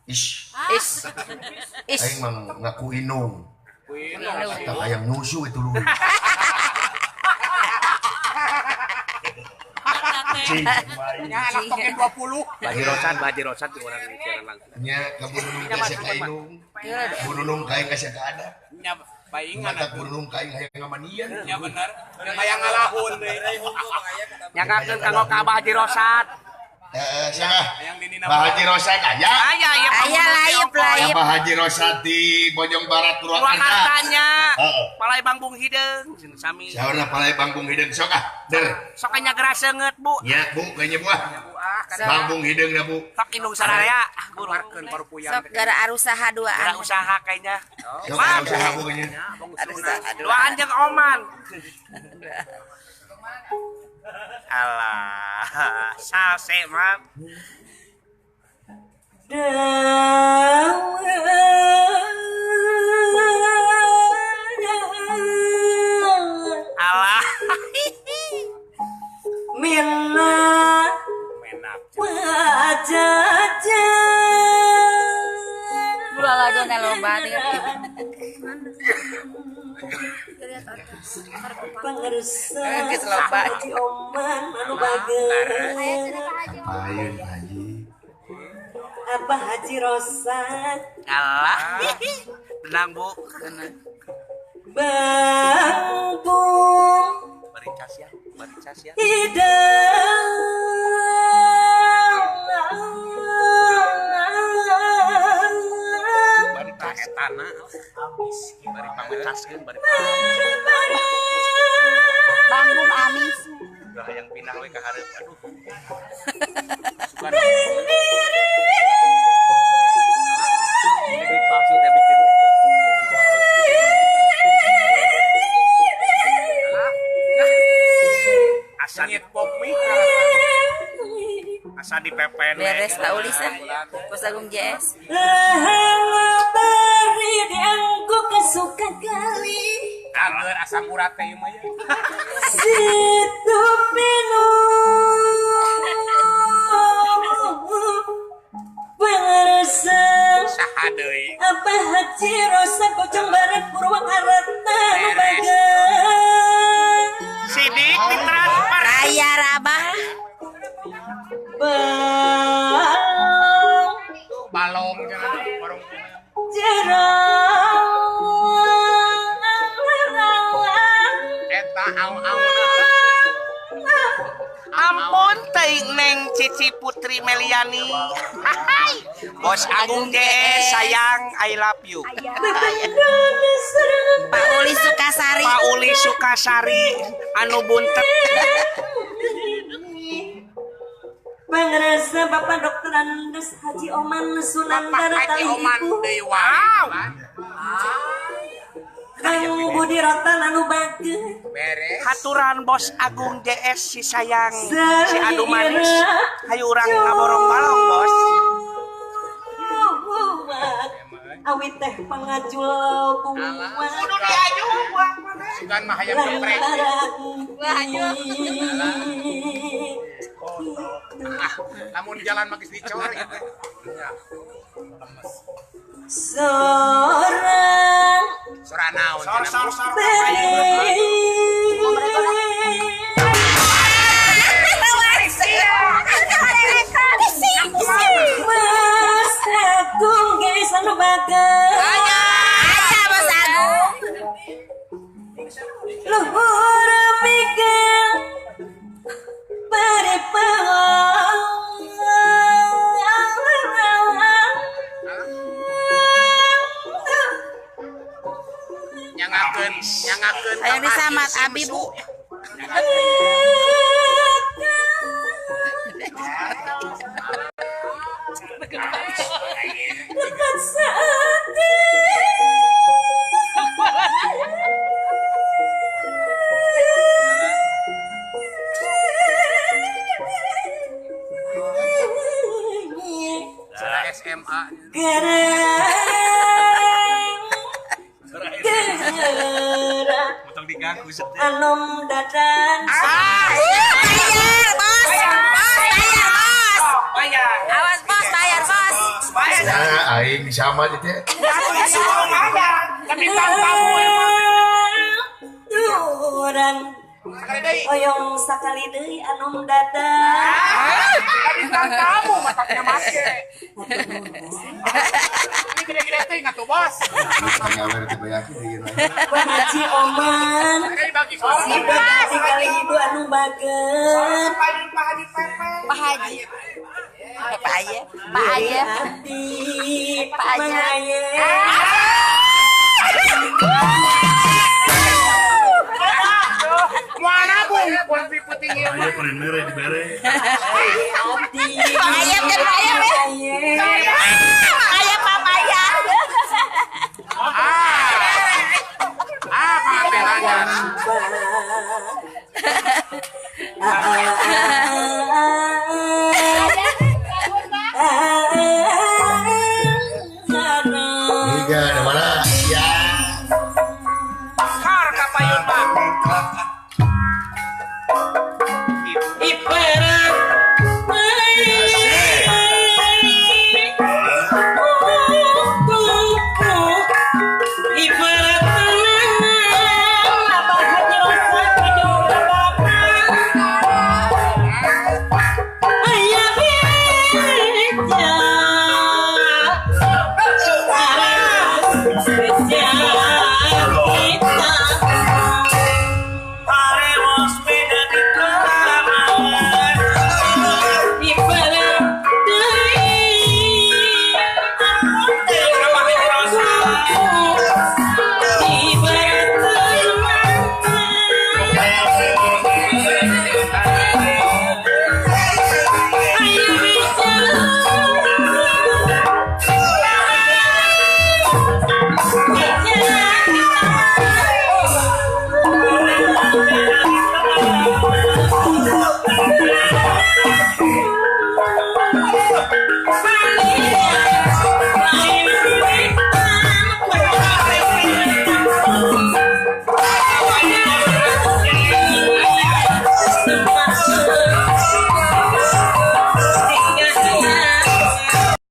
Ish. Is. Is. Aing mah ngaku inung. Inung. Tak hayang nyusu itu lu. Cing. Nya anak token 20. Baji Rosad di orang siaran langsung. Nya ka Bu Nunung kasih ka inung. Bu Nunung ka aing kasih ka ada. Nya baingan Mata Bu Nunung ka aing hayang ngamanian. Nya bener. Hayang ngalahun deui. Nyangkakeun kanggo ka Abah Haji Rosad. Heeh, siapa? Hayang dinina. Bah Haji Rosad aya. Aya ieu Aya laib laib. Abah Haji Rosad di Bojong Barat Purwakarta. Purwakartanya. Heeh. Palai Bangbung Hideung jeung sami. Saurna palai Bangbung Hideung sok ah. Der. Sok nya seungeut, Bu. Nya, Bu, kayaknya Bu ah. Bangbung Hideung na, Bu. Sok indung sararea. Bu, Keluarkeun parupuyan. Sok gara arusaha duaan. gara usaha kayaknya. Sok gara usaha Bu kayaknya. Arusaha Duaan duaan. jeung Oman. Alah, salse mah. Alah. Mina Menak. wajaja. Dua lagu na loba Pangersa Geus loba. Haji Oman anu bager. Apaeun Pak Haji? Abah Haji Rosad. Alah. Tenang, Bu. Bang Bung Bari cas ya, bari cas ya. Hidang. Bari tas etana. Bari pangecaskeun, bari Bangbung amis. udah hayang pindah we ka hareup. Aduh. Sugan. Ini duit palsu teh bikin. Asa di Pop mie. asa di pepen we. Beres Pak Ulis ah. Bos Agung JS. Beri dianggo kesuka kali. Agar asam urat teh ieu mah ya. Situ minum pangersa Saha deui. Abah Haji Rosad Bojong Barat Purwakarta nu bager. Sidik ditransfer. Bayar Abah. Balong Tuh balong cenah warung. jerang Eta au-auna. Ampun teuing Neng Cici Putri Meliani. Hai. Bos Agung JS sayang I love you. Pak Uli Sukasari. Pak Uli Sukasari anu buntet. Pangersa Bapak Dokter Andes Haji Oman Sunandar Bapak Haji tali Oman ibu deui wae. Kang Budi Rotan anu bager. Beres. Haturan Bos Agung JS si sayang si adu manis. Hayu urang ngaborong balong bos. Awit teh pangajul bunga. Kudu diaju buah mana. Sugan mah hayang geprek. Lamun jalan mah geus dicor gitu. Sorang Sora naon Sor cenah. sor sor. beri. Mas Agung geus anu bager. Aya Bos Agung. Luhur mikir beri paham. Nyangakeun, nyangakeun. Ayo disamat Abi Bu. Dekat saatnya. Sora SMA. Gerang, gerang, Motong diganggu anom dadan. Bayar bos. Bos bayar bos. Bayar. Awas bos bayar bos. Bayar. Ya, aing sama gitu ya. Tapi tamu emang. Urang Sekali deui. oyong sakali deui anu datang. Tapi tamu mataknya make. Ini gede-gede teh atuh bos. Pangawer teh bayakin ieu. Pak Haji Oman. Sekali bagi Ibu kasih kali ibu anu bager. Pak Haji Pepe. Pak Haji. Pak Aye. Pak Aye. Abdi Pak Aye. Mang Aye. Mana bung pun puting ieu. Ayo paling mere dibere. Abdi Pak Aye kan Pak Aye. Mang Aye.